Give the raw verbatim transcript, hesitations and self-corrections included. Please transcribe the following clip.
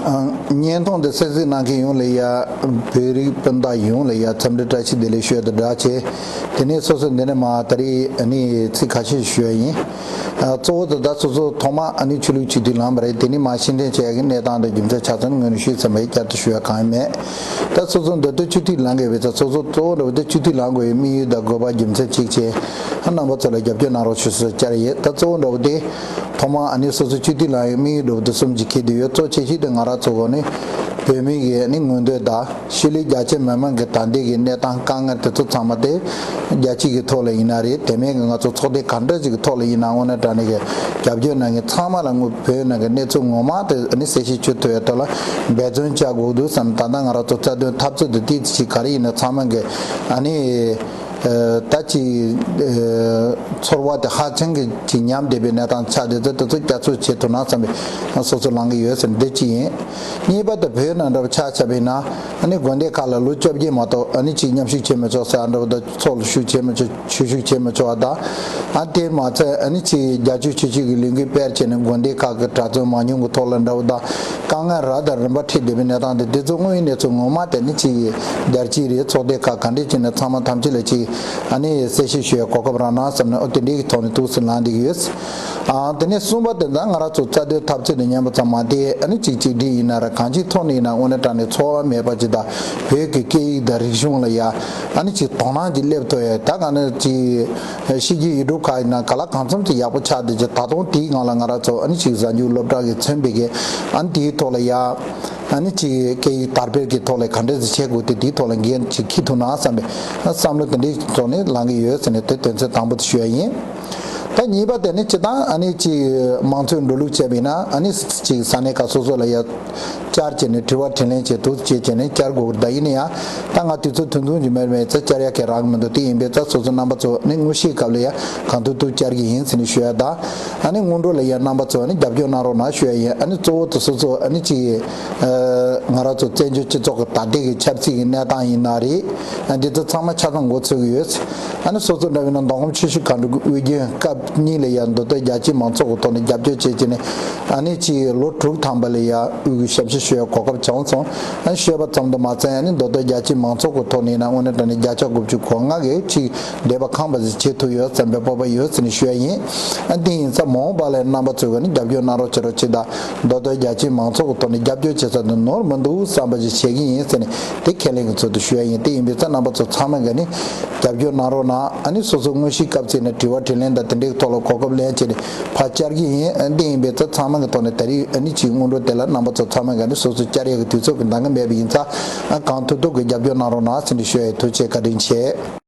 བརྙན་ཐུང་འདི་གསན་གཟིགས་གནང་མཁན་ཡོངས་ལ་ཡ། བོད་རིགས་སྤུན་ཟླ་ཡོངས་ལ་ཡ་འཚམས་འདྲི་བཀྲ་ཤིས་བདེ་ལེགས་ཞུ་ཡ་དང་སྦྲགས་བྱས། དེ་ནས་སོ་སོ་འདི་ནས་མ་ད་རེས་ཨ་ནི་ཚིག་ཁ་ཤས་ཞུ་ཡ་ཡིན། ཨ། གཙོ་བོ་དེ་ད་སོ་སོ་ཐོག་མ་ཨ་ནི་ཆོས་ལུགས་སྤྱི་འཐུས་ལངས་པ་རེད། དེ་ནས་མ་ཕྱིར་འཐེན་བྱེད་ཡ་གི་གནས་སྟངས་དང་རྒྱུ་མཚན་ཆ་ཚང་ངོས་ནས་ཞུས་ཚར་བ་ཡིན། བསྐྱར་དུ་ཞུ་ཡ་གང་ཡང་མེད། ད་སོ་སོ་མདོ་སྟོད་སྤྱི་འཐུས་ལངས་དགོས་པའི་ཚེ་སོ་སོ་གཙོ་བོ་འདྲ་བོ་དེ་སྤྱི་འཐུས་ལངས་དགོས་པའི་དམིགས་ཡུལ་དང་དགོས་པ་རྒྱུ་མཚན་གཅིག་བྱས། ཨ། རྣམ་པ་ཚོ་ལ་རྒྱབ་སྐྱོར་གནང་རོགས་ཞུ་སོ་བསྐྱར་ཡིན། ད་གཙོ་བོ་འདྲ་བོ་དེ། ཐོག་མར་ཨ་ནི་སོ་སོ་སྤྱི་འཐུས་ལངས་ཡོད་དམིགས་ཡུལ་འདྲ་བོ་དེ་གསུམ་ཅིག་འཁེལ་བསྡད་ཡོད། གཙོ་ཆེ་ཤོས་དེ་ང་རང་ཚོ་གོ་ནི་བོད་མི་གི་ཨ་ནི་མངོན་འདོད་དང་ཤུལ་ལས་རྒྱ་ཆེ་མི་མང་གི་ད་ལྟའི་གི་གནས་སྟངས་དཀའ་ངལ་དེ་ཚོ་ཚང་མ་དེ་རྒྱལ་སྤྱི་གི་ཐོག་ལ་ཡིན་ན་རེད། དེ་མིན་གི་ང་ཚོ་ཚོགས་སྡེ་ག་འདྲ་ཅིག་གི་ཐོག་ལ་ཡིན་ན་དངོས་གནས་དྲང་གནས་གི་རྒྱབ་སྐྱོར་གནང་མཁན་ཚང་མ་ལ་དངོས་བོད་ནང་གི་གནས་ཚུལ་ངོ་མ་དེ་ཨ་ནི་གསལ་བཤད་བྱེད་ཐུབ་ཡ་ཐོག་ལ་འབད་བརྩོན་བྱ་དགོས་འདུག་བསམ། ད་ལྟ་ང་རང་ཚོ་རྩ་དོན་འཐབ་རྩོད་དེ་དེ་ཅིག་ག་རེ་ཡིན་ན་ཚང་མ་གི་ཨ་ནི། ཨ། ད་ཅིག་ཨ། ཚོར་བ་དེ་ཧ་ཅང་གི་ཅིག་ཉམས་བསྡད་པའི་གནས་སྟངས་ཆགས་བསྡད་ཚེ་དེ་ཚོ་བསྐྱར་གསོ་བྱེད་ཐུབ་ན་བསམ་པའི་སོ་སོ་ལངས་ཀྱི་ཡོད་ཟེར་འདི་གཅིག་ཡིན། གཉིས་པ་དེ་བོད་ནང་འདྲ་བོ་ཆ་བཞག་པ་ཡིན་ན་ཨ་ནི་དགོན་སྡེ་ཁག་ལ་ལོ་བཅོ་བརྒྱད་མ་གཏོགས་ཨ་ནི་ཅིག་མཉམ་ཞུགས་བྱེད་མི་ཆོག་ཟེར། ཨ། འདྲ་བོ་དང་ཚོགས་ལ་ཞུགས་བྱེད་མི་ཆོག་ཆོས་ཞུགས་བྱེད་མི་ཆོག་པ་དང་། ཨ། དེར་མ་ཚད་ཨ་ནི་ཅིག་རྒྱ་ཆོས་ཆོས་བྱེད་ཀྱི་ལས་འགུལ་སྤེལ་བྱས་ནས་དགོན་སྡེ་ཁག་གི་གྲྭ་བཙུན་མང་ཉུང་གི་ཐོག་ལ་འདྲ་བོ་དང་དཀའ་ངལ་རབ་དང་རིམ་པ་འཕྲད་བསྡད་པའི་གནས་སྟངས་དེ་དེ་ཚོ་དངོས་ཡོད་གནས་ཚུལ་ངོ་མ་དེ་ནི་ཅིག་རྒྱལ་སྤྱི་རེད། ཚོགས་སྡེ་ཁག་ག་འདྲས་བྱས་ནས་ཚང་མ་ཐམས་ཅད་ལ་ཅིག་ཨ་ནི་གསལ་བཤད་ཞུ་ཡའི་གོ་སྐབས་རག་ན་བསམ་ནས། ཨོ། དེ་འདྲའི་གི་ཐོག་ནས་ཐུགས་སུ་ལངས་བསྡད་ཀྱི་ཡོད། ཨ། དེ་ནས་གསུམ་པ་དེ་ད་ང་རང་ཚོ་རྩ་དོན་འཐབ་རྩོད་དེ་མཉམ་པ་ཚང་མ་དེ་ཨ་ནི་ཅིག་གཅིག་སྒྲིལ་ཡིན་ན་ར་གང་ཅིའི་ཐོག་ནས་ཡིན་ན་དངོས་གནས་དྲང་གནས་ཚོར་བ་མེད་པ་ཅིག་དང་བོད་ཀྱི་སྐད་ཡིག་དང་རིག་གཞུང་ལ་ཡ་ཨ་ནི་ཅིག་དོ་སྣང་ཅིག་སླེབས་ཐུབ་ཡ། ད་ག་ནས་ཅིག་ཕྱི་རྒྱལ་ཡུལ་གྲུ་ཁག་ཡིན་ན་ག་ལ་གང་འཚམ་ཅིག་ཡག་པོ་ཆགས་བསྡད་ཅིག་ད་དུང་དེའི་སྒང་ལ་ང་རང་ཚོ་ཨ་ནི་ཅིག་གཟའ་མཇུག་སློབ་གྲྭ་གི་ཚན་པའི་གི་ཨ་ནི་དེའི་ཐོག་ལ་ཡ་ཨ་ནི་ཅིག་སྐད་ཡིག་དར་སྤེལ་གྱི་ཐོག་ལ་ག་འདྲས་ཅིག་བྱེད་དགོས་དེ་དེའི་ཐོག་ལ་འགན་ཅིག་འཁྱེར་ཐུབ་ན་བསམ་པའི་བསམ་བློ་དེ་འདྲའི་ཐོག་ནས་ལངས་ཀྱི་ཡོད་ཟེར་ནས་དེ་དོན་ཚན་དང་པོ་དེ་ཞུ་ཡ་ཡིན། ད་གཉིས་པ་དེ་ནི་སྤྱིར་བཏང་ཨ་ནི་ཅིག་དམངས་གཙོའི་འགྲོ་ལུགས་བྱས་པ་ཡིན་ན་ཨ་ནི་ཅིག་ས་གནས་ཁག་སོ་སོ་ལ་ཡ་བཅར་བྱས་ནས་དྲི་བ་དྲིས་ལན་བྱས་འདུག་བྱས་བྱས་ནས་བཅར་དགོས་ཀྱི་རེད། ད་ཡིན་ན་ཡང་ད་ང་དུས་ཚོད་དུས་མཚུངས་ཀྱི་མེད་མེད་ཚེ་བཅར་ཡ་གལ་རག་གི་མི་འདུག་དེ་ཡིན་པས་ད་སོ་སོ་རྣམ་པ་ཚོ་ནི་དངོས་གཞིའི་སྐབས་ལ་ཡ་གང་ཐུབ་ཐུབ་བཅར་གྱི་ཡིན་ཟེར་ནས་ཞུ་ཡ་དང་། ཨ་ནི་སྔོན་འགྲོ་ལ་ཡ་རྣམ་པ་ཚོ་ནི་རྒྱབ་སྐྱོར་གནང་རོགས་གནང་ཞུ་ཡ་ཡིན། ཨ་ནི་གཙོ་བོ་དེ་སོ་སོ་ཨ་ནི་ཅིག་ང་རང་ཚོ་བཙན་བྱོལ་སྤྱི་ཚོགས་ཀྱི་ད་ལྟའི་གི་ཆབ་སྲིད་ཀྱི་གནས་སྟངས་ཡིན་ན་རེད། ཨ། འདི་ཚོ་ཚང་མ་ཆ་ཚང་མགོ་ཚོས་ཀྱི་ཡོད། ཨ་ནི་སོ་སོ་འདྲ་བའི་ནང་མདོ་ཁམས་ཆུ་བཞི་སྒང་དྲུག་གི་དབུས་རྒྱུན་སྐབས་གཉིས་ལ་ཡ་མདོ་སྟོད་རྒྱ་ཆེའི་མང་ཚོགས་ཀྱི་ཐོག་ནས་རྒྱབ་སྐྱོར་བྱས་བྱས་ནས་ཨ་ནི་ཅིག་ལོ་དྲུག་ཐམ་པ་ལ་ཡ་དབུས་ཀྱི་ཞབས་ཞུ་ཞུ་བའི་གོ་སྐབས་བྱུང་སོང་། ཨ་ནི་ཞུས་པ་ཙམ་དུ་མ་ཚད་ཨ་ནི་མདོ་སྟོད་རྒྱ་ཆེའི་མང་ཚོགས་ཀྱི་ཐོག་ནས་ཡིན་ན་དངོས་གནས་དྲང་གནས་བརྒྱ་ཆ་དགུ་བཅུ་གོ་ལྔ་གིས་ཅིག་འདོད་པ་ཁེངས་པ་ཞིག་བྱེད་ཐུབ་ཡོད་བསམ་པའི་སྤོབས་པ་ཡོད་ཟེར་ནས་ཞུ་ཡ་ཡིན། ཨ། དེ་ཡིན་ཙང་མ་འོངས་པ་ལ་རྣམ་པ་ཚོས་ཀྱི་ནི་རྒྱབ་སྐྱོར་གནང་རོགས་བྱེད་རོགས་བྱེད་དང་མདོ་སྟོད་རྒྱ་ཆེའི་མང་ཚོགས་ཀྱི་ཐོག་ནས་རྒྱབ་སྐྱོར་བྱེད་ས་དེ་ནོར་མི་འདུག་བསམ་པ་ཞིག་བྱེད་ཀྱི་ཡིན་ཟེར་ནས་དེ་ཁས་ལེན་གྱི་ཚུལ་དུ་ཞུ་ཡ་ཡིན། དེ་ཡིན་པས་ཙང་རྣམ་པ་ཚོ་ཚང་མས་ཀྱི་ནི་རྒྱབ་སྐྱོར་གནང་རོགས་གནང་། ཨ་ནི་སོ་སོ་དངོས་གཞིའི་སྐབས་ཚེ་ནས་དྲི་བ་དྲིས་ལན་དང་དེ་འདྲའི་ཐོག་ལ་གོ་སྐབས་ལེན་བྱས་ནས་ཕར་བཅར་གྱི་ཡིན། ཨ། དེ་ཡིན་པས་ཙང་ཚང་མ་གི་ཐོག་ནས་ད་རེས་ཨ་ནི་ཅིག་སྔོན་འགྲོ་དེ་ལ་རྣམ་པ་ཚོ་ཚང་མས་ཀྱི་ནི་སོ་སོ་བཅར་ཡ་གི་དུས་ཚོད་ཀྱི་འདང་གི་མེད་པ་ཡིན་ཙང་། ཨ། གང་ཐུབ་ཐུབ་ཀྱི་རྒྱབ་སྐྱོར་གནང་རོགས་གནང་ཟེར་ནས་ཞུ་ཡ་ཡིན། ཐུགས་རྗེ་ཆེ། བཀའ་དྲིན་ཆེ།